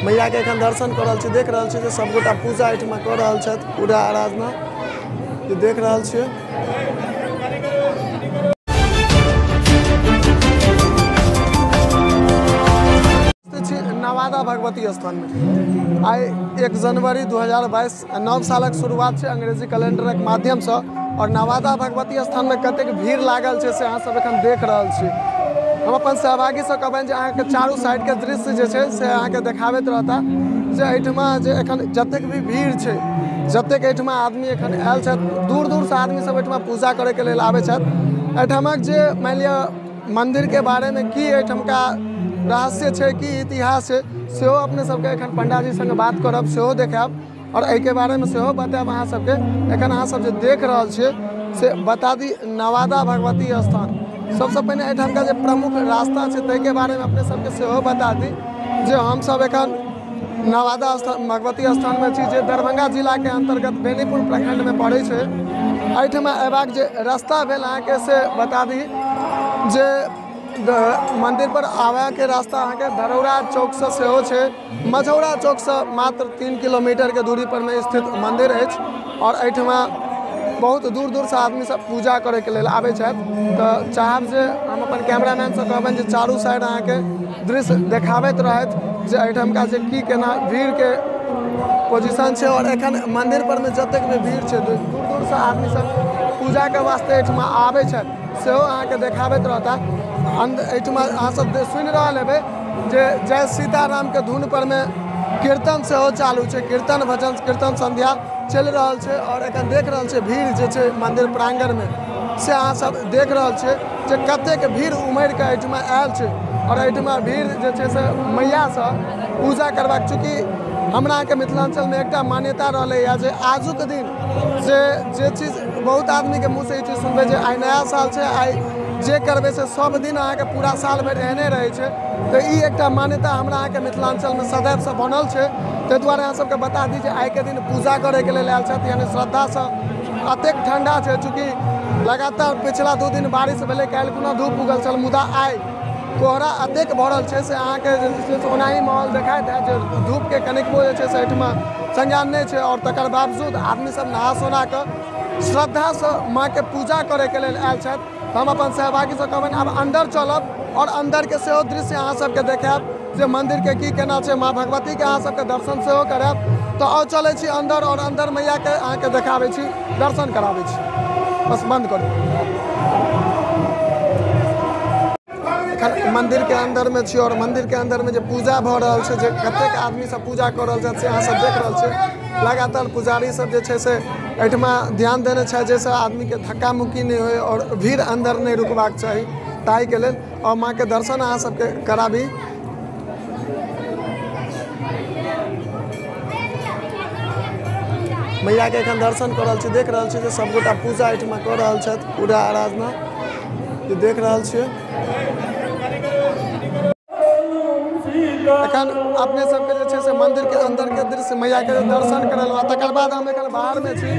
मैया के एखन दर्शन कऽ रहल छी। देख रहल छी जे सबगोटा पूजा एहिठमा कऽ रहल छथि, पूरा आराधना जे देख रहल छियै। नवादा भगवती स्थान में आइ 1 जनवरी 2022 नव सालक शुरुआत छै अंग्रेजी कैलेंडरक माध्यमसँ। और नवादा भगवती स्थान में कतेक भीड़ लागल छै से अहाँ सब एखन देख रहल छी। हम अपन सहभागीसँ कहबनि जे अहाँके चारू साइडके दृश्य जे छै से अहाँके देखाबैत रहता जे एहिठमा जे एखन जतेक भी भीड़ छै, जतेक एहिठमा आदमी एखन आयल छथि, दूर दूरसँ आदमी सब एहिठमा पूजा करैके लेल आबै छथि। एहिठमक जे मानि लिअ मन्दिरके बारेमे की एहिठमका रहस्य छै, की इतिहास छै, सेहो अपने सबके एखन पंडाजी संग बात करब, सेहो देखायब और एहिके बारेमे सेहो बतायब अहाँ सबके। एखन अहाँ सब जे देख रहल छियै से बता दी नवादा भगवती स्थान। सबसँ पहिने एहिठामका जे प्रमुख रास्ता छै ताहिके बारेमे अपने सबके सेहो बता दी जे हमसब एखन नवादा स्थान भगवती स्थानमे छी जे दरभंगा जिलाके अन्तर्गत बेनीपुर प्रखंडमे पड़ै छै। एहिठमा अयबाक जे रास्ता भेल अहाँके से बता दी जे मंदिर पर आबैके रास्ता अहाँके धरौरा चौकसँ सेहो छै। मझौरा चौकसँ मात्र 3 किलोमीटरके दूरी पर में स्थित मंदिर अछि और एहिठमा बहुत दूर दूरसँ आदमी सब पूजा करैके लेल आबै छथि। तऽ चाहब जे हम अपन कैमरामैनसँ कहबनि जे चारू साइड अहाँके दृश्य देखाबैत रहथि जे एहिठमका जे की केना भीड़के पोजिशन छै। और एखन मंदिर पर में जतेक भी भीड़ छै, दूर दूरसँ आदमी सब पूजाके वास्ते एहिठमा आबै छथि, सेहो अहाँके देखाबैत रहता। एहिठमा अहाँ सब सुनि रहल हेबै जे जय सीताराम के धुन पर में कीर्तन सेहो चालू छै, कीर्तन भजन कीर्तन संध्या चलि रहल छै। और एखन देख रहल छै भीड़ जे छै मंदिर प्रांगण में से अहाँ सब देख रहल छै जे कतेक भीड़ उमड़ि कऽ एहिठमा आयल छै। और एहिठमा भीड़ जे छै से मैयासँ पूजा करबाक, चूँकि हमरा अहाँके मिथिलाञ्चलमे एकटा मान्यता रहलैए जे आजुक दिन से जे चीज बहुत आदमीके मुँहसँ ई चीज सुनबै जे आइ नया साल छै, आइ जे करबै से सब दिन अहाँके पूरा साल भरि एहने रहै छै। तऽ ई एकटा मान्यता हमरा अहाँके मिथिलाञ्चलमे सदैवसँ बनल छै। ताहि दुआरे अहाँ सबके बता दी जे आइके दिन पूजा करैके लेल आयल छथि, यानी श्रद्धासँ। अतेक ठण्डा छै, चूँकि लगातार पिछला 2 दिन बारिश भेलै, काल्हि कोनो धूप उगल छल, मुदा आइ कोहरा अतेक भरल छै से अहाँके जे छै से ओनाही माहौल देखाइत हैत जे धूपके कनिकबो जे छै से एहिठमा संज्ञान नहि छै। और तकर बावजूद आदमी सब नहा सोना कऽ श्रद्धासँ माँके पूजा करैके लेल आयल छथि। हम अपन सहभागीसँ कहबनि आब अन्दर चलब और अन्दरके सेहो दृश्य अहाँ सबके देखायब जे मन्दिरके की केना छै, माँ भगवतीके अहाँ सबके दर्शन सेहो करायब। तऽ आउ चलै छी अन्दर और अन्दर मैयाके अहाँके देखाबै छी, दर्शन कराबै छी। बस बन्द करू। एखन मन्दिरके अन्दरमे छी और मन्दिरके अन्दरमे जे पूजा भऽ रहल छै, जे कतेक आदमी सब पूजा कऽ रहल छथि से अहाँ सब देख रहल छियै। लगातार पुजारी सब जे छै से एहिठमा ध्यान देने छथि जाहिसँ आदमीके धक्का मुक्की नहि होइ और भीड़ अन्दर नहि रुकबाक चाही, ताहिके लेल। और माँके दर्शन अहाँ सबके कराबी। मैयाके एखन दर्शन कऽ रहल छी। देख रहल छी जे सबगोटा पूजा एहिठमा कऽ रहल छथि, पूरा आराधना जे देख रहल छियै। एखन अपने सबके जे छै से मंदिर के अंदर के दृश्य मैया के दर्शन करेलहुँ। तकर बाद हम एखन बाहर में छी।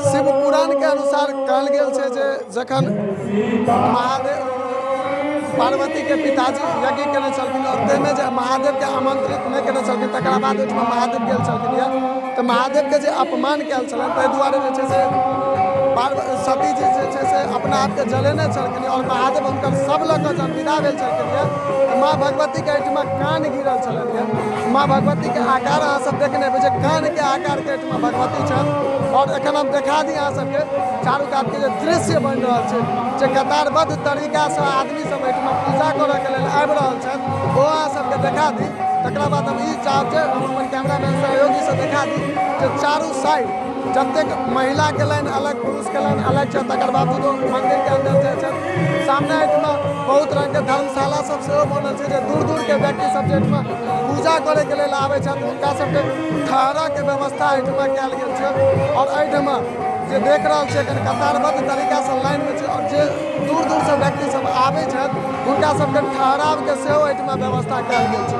शिव पुराण के अनुसार कहल गेल छै जे जखन महादेव पार्वती के पिताजी यज्ञ केने छलखिन और ताहिमे जे महादेव के आमंत्रित नहि केने छलखिन, तकरा बाद ओहिठमा महादेव गेल छलखिन यऽ, तऽ महादेव के जे अपमान कयल छलनि ताहि दुआरे जे छै से सती जी जे छै से अपना आपके जलेने छलखिन और महादेव हुनकर सब लऽ कऽ जहन विदा भेल छलखिन यऽ तऽ माँ भगवतीके एहिठमा कान गिरल छलनि यऽ। माँ भगवतीके आकार अहाँ सब देखने हेबै जे कानके आकारके एहिठमा भगवती छथि। और एखन हम देखा दी अहाँ सबके चारू कातके जे दृश्य बनि रहल छै जे कतारबद्ध तरीकासँ आदमी सब एहिठमा पूजा करऽके लेल आबि रहल छथि, ओ अहाँ सबके देखा दी। तकरा बाद हम ई चाहब जे हम अपन कैमरामैन सहयोगीसँ देखा दी जे चारू साइड जतेक महिलाके लाइन अलग, पुरुषके लाइन अलग छै, तकर बावजूदो मन्दिरके अन्दर जाइ छथि। सामने एहिठमा बहुत रङ्गके धर्मशाला सब सेहो बनल छै जे दूर दूरके व्यक्ति सब जे एहिठमा पूजा करैके लेल आबै छथि हुनका सबके ठहरऽके व्यवस्था एहिठमा कयल गेल छै। और एहिठमा जे देख रहल छै एखन कतारबद्ध तरीकासँ लाइनमे छै और जे दूर दूरसँ व्यक्ति सब आबै छथि हुनका सबके ठहरावके सेहो एहिठमा व्यवस्था कयल गेल छै।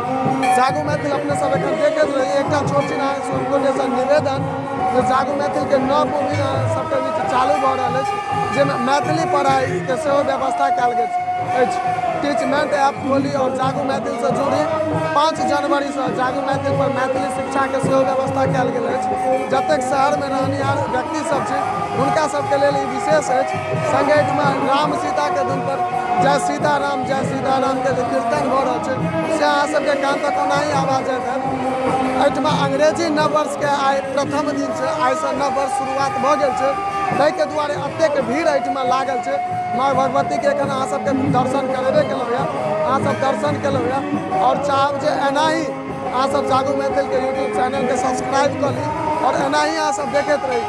जागू मैथिल अपने सब एखन देखैत रही। एकटा छोट छिन अहाँ सबगोटेसँ निवेदन जे जागू मैथिलके नव मुहिम सबके बीच चालू भऽ रहल अछि जाहिमे मैथिली पढ़ाइके सेहो व्यवस्था कयल गेल अछि। टीचमेंट ऐप खोली और जागू मैथिलसँ जुड़ी, 5 जनवरीसँ जागू मैथिल पर मैथिली शिक्षाके सेहो व्यवस्था कयल गेल अछि। जतेक शहरमे रहनिहार व्यक्ति सब छै हुनका सबके लेल ई विशेष अछि। संगे एहिठमा राम सीताके धुन पर जय सीताराम जय सीतारामके जे कीर्तन भऽ रहल छै से अहाँ सबके कान तक ओनाही आवाज जाइत हैत। एहिठमा अंग्रेजी नववर्षके आइ प्रथम दिन छै, आइसँ नववर्ष शुरुआत भऽ गेल छै, ताहिके दुआरे एतेक भीड़ एहिठमा लागल छै। माँ भगवतीके एखन अहाँ सबके दर्शन करेबे केलहुँ यऽ, अहाँ सब दर्शन केलहुँ यऽ और चाहब जे एनाही अहाँ सब जागू मैथिलके यूट्यूब चैनलके सब्सक्राइब कऽ ली और एनाही अहाँ सब देखैत रही।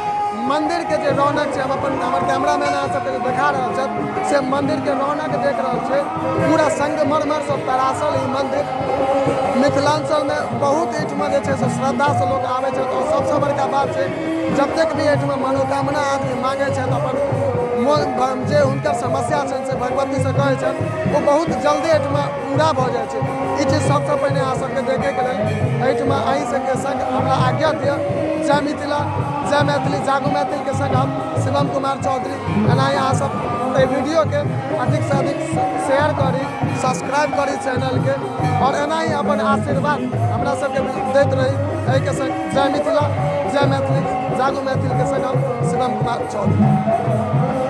मंदिर के जे रौनक छै, हम अपन हमर कैमरामैन अहाँ सबके जे देखा रहल छथि से मंदिर के रौनक देख रहल छै। पूरा संगमरमर से तरासल ई मंदिर मिथिलांचल में बहुत एहिठमा जे छै से श्रद्धा से लोक आबै छै। और सबसँ बड़का बात छै जतेक भी एहिठमा मनोकामना आदमी मांगै छथि, अपन मोन जे हुनकर समस्या छनि से भगवती से कहै छथि, ओ बहुत जल्दी एहिठमा पूरा भऽ जाइ छै। ई चीज सबसँ पहिने अहाँ सबके देखैके लेल एहिठमा अहीं सबके संग हमरा आज्ञा दिअ। जय मिथिला, जय मैथिली, जागू मैथिल के संग हम शिवम कुमार चौधरी। एनाही अहाँ सब एहि वीडियो के अधिक से अधिक शेयर करी, सब्सक्राइब करी चैनल के और एनाही अपन आशीर्वाद हमरा सबके दैत रही। एहिके संग जय मिथिला, जय मैथिली, जागू मैथिल के संग हम शिवम कुमार चौधरी।